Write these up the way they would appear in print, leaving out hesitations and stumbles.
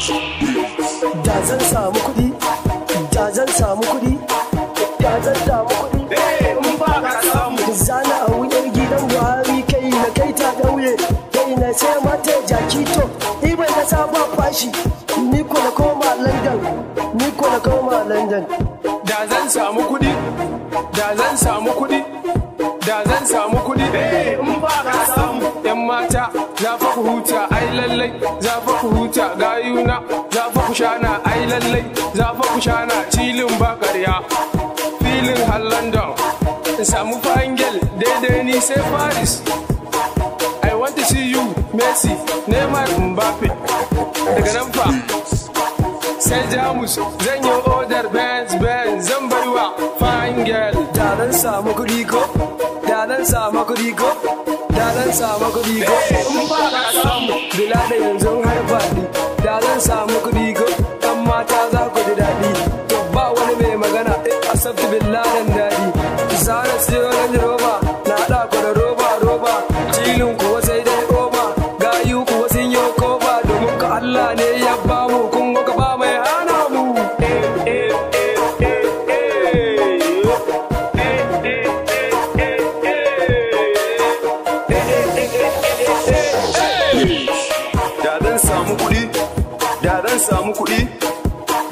Da zan samu kuɗi, da zan samu kuɗi, da zan samu kuɗi. In ba ka samu. Zana a wuyar gidan Buhari kai na kai ta ƙauye, kai na sai mata jaki to, ibai na saba fashi, ni ko na koma London, ni ko na koma London. Da zan samu kuɗi, da zan samu kuɗi, da zan samu kuɗi. In ba ka samu. Yan mata, za fa ku huta, ai lallai, za fa ku huta, gayuna, za fa ku shana, ai lallai, za fa ku shana, cilin ba ƙarya. Filin har London, in samu fangel daidai ni sai Paris. I want to see you, Messi, Neymar, Mbappe. Daga nan fa, sai Jamus, zan yi odar Benz Benz, zan baiwa fine girl. Da zan samu kuɗi ko, da zan samu kuɗi ko, da zan samu kuɗi ko. In ba ka samu. Bila da yanzu har faɗi, da zan samu kuɗi ko, ɗan mata za ku ji daɗi. To ba wani mai magana, eh, asabtu billahi daɗi. Zara siyo Range Rover, na haɗa ku da roba roba, cilin kuwa sai dai oba, gayu kuwa sun yi koba, domin ka Allah ne ya bamu, kun ga ba mai hana mu. Eh, eh, eh, eh, eh. Eh, eh, eh, eh, eh. Da zan samu kuɗi, da zan samu kuɗi,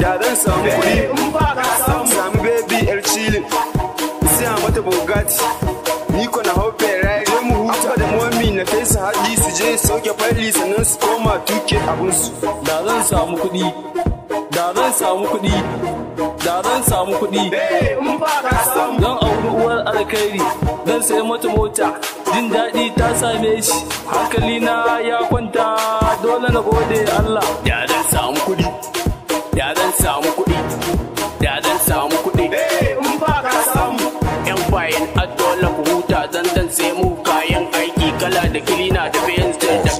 da zan samu kuɗi. In ba ka samu. Sami baby yar cilin, siya mata Bugatti. Ni ko na hau Ferrari, je mu huta da momi na kai su haɗi su je sauke fali sannan su koma tuke abinsu. Da zan samu kuɗi, da zan samu kuɗi, da zan samu kuɗi. In ba ka samu. Zan auri uwar alkhairi, zan sayi mata mota, jin daɗi ta same shi, hankali na ya kwanta, dole na gode Allah. Da zan samu kuɗi, da zan samu kuɗi, da zan samu kuɗi. In ba ka samu. Yan bayan a dole ku huta, zan sai mu kayan aiki kala da kilina da fensir da